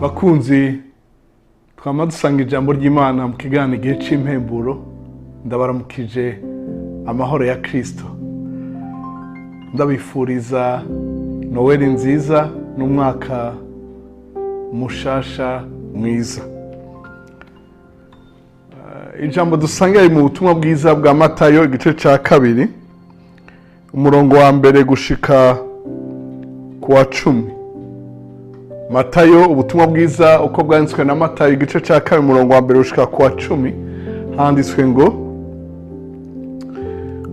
Bakunzi twama dusanga ijambo ry'Imana mu kiganiro Igihe cy'Impemburo, ndabaramukije amahoro ya Kristo, ndabifuriza Noweli nziza n'umwaka mushasha mwiza. Ijambo dusanga riri mu butumwa bwiza bwa Matayo, igice cya 2, umurongo wa 1 gushika ku wa 10. Matayo, ubutumwa bwiza uko bwanditswe na Matayo, igice cya 2, umurongo wa 1 gushika ku wa 10, handitswe ngo,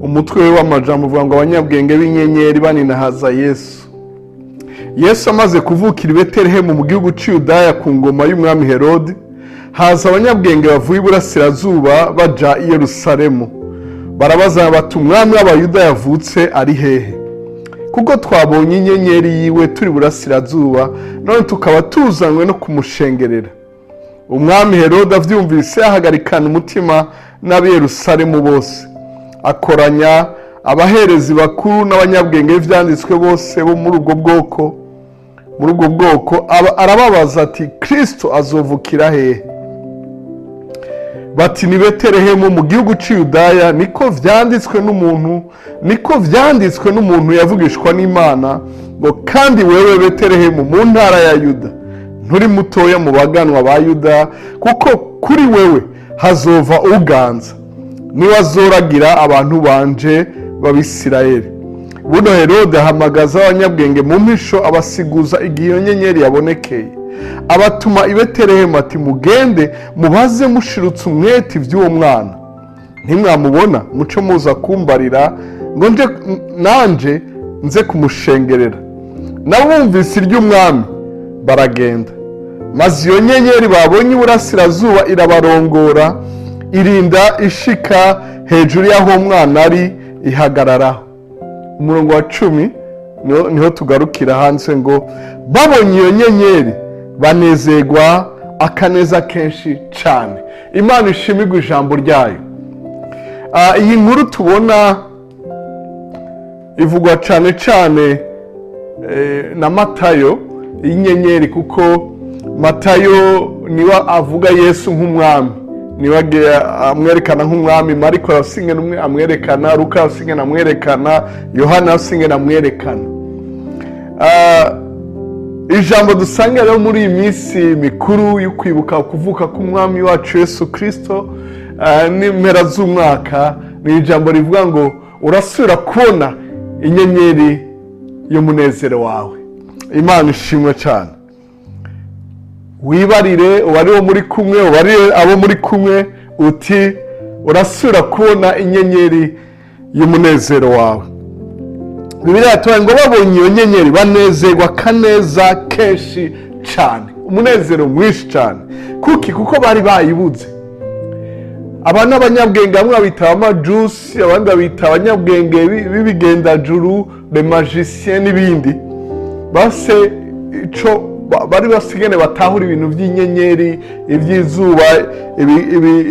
umutwe w'amajambo uvuga ngo: "Abanyabwenge b'inyenyeri baninahaza Yesu." Yesu amaze kuvukira i Betelehemu mu gihugu cy'Yudaya ku ngoma y'umwami Herodi, haza abanyabwenge bavuye iburasirazuba baja i Yerusalemu. Barabaza bati: "Umwami w'Abayuda yavutse ari hehe? Kuko twabonye inyenyeri yiwe turi burasirazuba, none tukaba tuzanywe no kumushengerera." Umwami Herode avyumvise, ahagarikana umutima n'ab'i Yerusalemu bose. Akoranya abaherezi bakuru n'abanyabwenge b'ivyanditswe bose bo muri ubwo bwoko, arababaza ati: "Kristo azovukira hehe?" Bati: "Ni Betelehemu mu gihugu cy'Yudaya, niko vyanditswe n'umuntu yavugishwa n'Imana ngo: 'Kandi wewe Betelehemu mu ntara ya Yuda, nturi mutoya mu baganwa ba Yuda, kuko kuri wewe hazova uganza, niwe azoragira abantu banje b'Abisirayeli.'" Buno Herode ahamagaza abanyabwenge mu mpisho, abasiguza igihe iyo nyenyeri yabonekeye. Abatuma i Betelehemu ati: "Mugende mubaze mushirutse umwete iby'uwo mwana. Ntimwamubona, muco muza kumbarira, ngo nje nanje nze kumushengerera." Nabo bumvise iry'umwami, baragenda. Maze iyo nyenyeri babonye iburasirazuba irabarongora, irinda ishika hejuru y'aho umwana ari, ihagararaho. Umurongo wa 10 niho tugarukira. Hanze ngo: "Babonye iyo nyenyeri, banezerwa akaneza kenshi cyane." Imana ishimirwa ijambo ryayo. Iyi nkuru tubona ivugwa cyane cyane na Matayo, y'inyenyeri, kuko Matayo niwe avuga Yesu nk'umwami, niwe amwerekana nk'umwami. Mariko arafise umwe amwerekana, Luka arafise amwerekana, Yohana arafise amwerekana. Ijambo dusanga rero muri iyi minsi mikuru yo kwibuka kuvuka k'umwami wacu Yesu Kirisito n'impera z'umwaka ni ijambo rivuga ngo: "Urasubira kubona inyenyeri y'umunezero wawe." Imana ishimwe cyane. Wibarire uwari wo muri kumwe, ubarire abo muri kumwe uti: "Urasubira kubona inyenyeri y'umunezero wawe." Bibiliya yatubwiye ngo babonye iyo nyenyeri, banezerwa akaneza kenshi cyane, umunezero mwinshi cyane. Kuki? Kuko bari bayibuze. Aba ni abanyabwenge, bamwe babita abamajusi, abandi babita abanyabwenge b'ibigendajuru, les magiciens n'ibindi. Base ico bari basigane batahura ibintu by'inyenyeri, iby'izuba,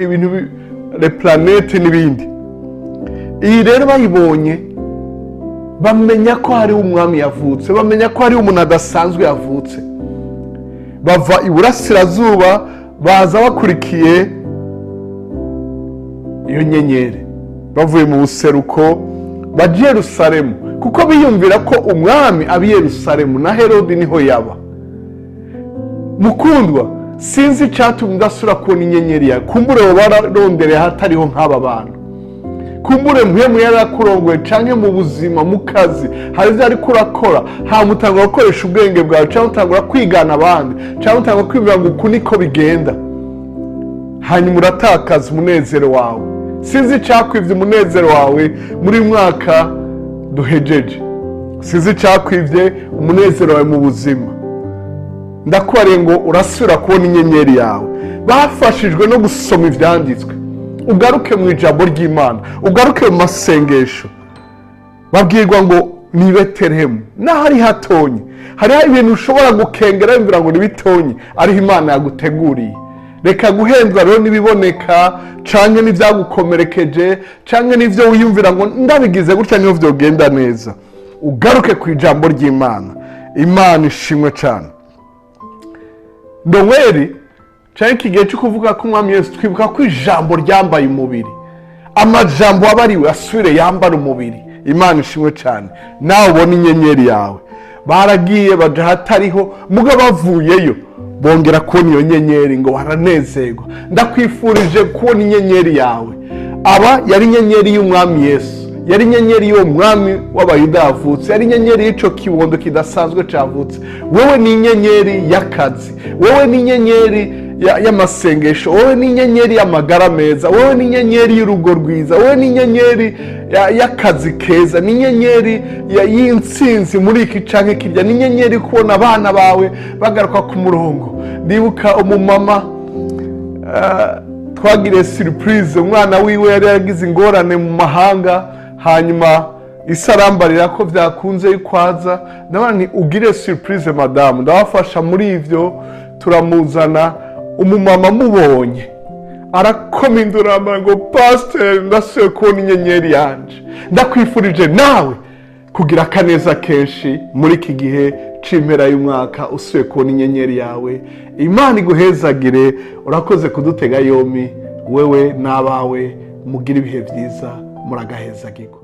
ibintu les planètes n'ibindi. Iyi rero bayibonye, bamenya ko hariho umwami yavutse, bamenya ko hariho umuntu adasanzwe yavutse. Bava iburasirazuba, baza bakurikiye iyo nyenyeri, bavuye mu buseruko baja i Yerusalemu, kuko biyumvira ko umwami aba i Yerusalemu, na Herodi niho yaba. Mukundwa, sinzi icyatumye udasubira kubona inyenyeri yawe. Kumbure bararondereye ahatariho nk'aba bantu. Kumbure mpwemu yarakurongoye, canke mu buzima, mu kazi, hari ibyo ariko urakora, hama utangura gukoresha ubwenge bwawe, cyangwa utangura kwigana abandi, cyangwa utangura kwibwira ngo uku niko bigenda, hanyuma uratakaza umunezero wawe. Sinzi icyakwibye umunezero wawe muri uyu mwaka duhejeje. Sinzi icyakwibye umunezero wawe mu buzima. Ndakubariye ngo urasubira kubona inyenyeri yawe. Bafashijwe no gusoma ibyanditswe. Ugaruke mu ijambo ry'Imana, ugaruke mu masengesho. Babwirwa ngo ni Betelehemu, n'aho ari hatonye. Hariho ibintu ushobora gukengera wumvira ngo ni bitonye, ariho Imana yaguteguriye. Reka guhendwa rero n'ibiboneka, canke n'ibyagukomerekeje, canke n'ibyo wiyumvira ngo ndabigize gutya niho vyogenda neza. Ugaruke ku ijambo ry'Imana. Imana ishimwe cyane. Noweli cyangwa iki gihe cyo kuvuga ko Umwami Yesu, twibuka ko ijambo ryambaye umubiri, amajambo wabariwe asubire yambara umubiri. Imana ishimwe cyane. Nawe ubona inyenyeri yawe. Baragiye baja ahatariho, muga bavuyeyo bongera kubona iyo nyenyeri, ngo baranezerwa. Ndakwifurije kubona inyenyeri yawe. Aba yari inyenyeri y'Umwami Yesu, yari inyenyeri y'uwo mwami w'Abayuda yavutse, yari inyenyeri y'icyo kibondo kidasanzwe cyavutse. Wowe ni inyenyeri y'akazi, wowe ni inyenyeri y'amasengesho, wowe ni inyenyeri y'amagara meza, wowe ni inyenyeri y'urugo rwiza, wowe ni inyenyeri y'akazi keza, ni inyenyeri y'intsinzi muri iki canke kirya, ni inyenyeri kubona abana bawe bagaruka ku murongo. Ndibuka umumama twagiriye surprise, umwana wiwe yari yaragize ingorane mu mahanga, hanyuma isi arambarira ko byakunze yuko aza. Ndabona nti: "Ugire surprise madamu." Ndabafasha muri ivyo, turamuzana. Umumama amubonye arakoma indurama ngo: "Pasiteri, ndasubiye kubona inyenyeri yanje." Ndakwifurije nawe kugira akaneza kenshi muri iki gihe c'impera y'umwaka, usubiye kubona inyenyeri yawe. Imana iguhezagire. Urakoze kudutega yombi, wewe n'abawe. Mugire ibihe byiza, muragahezagirwa.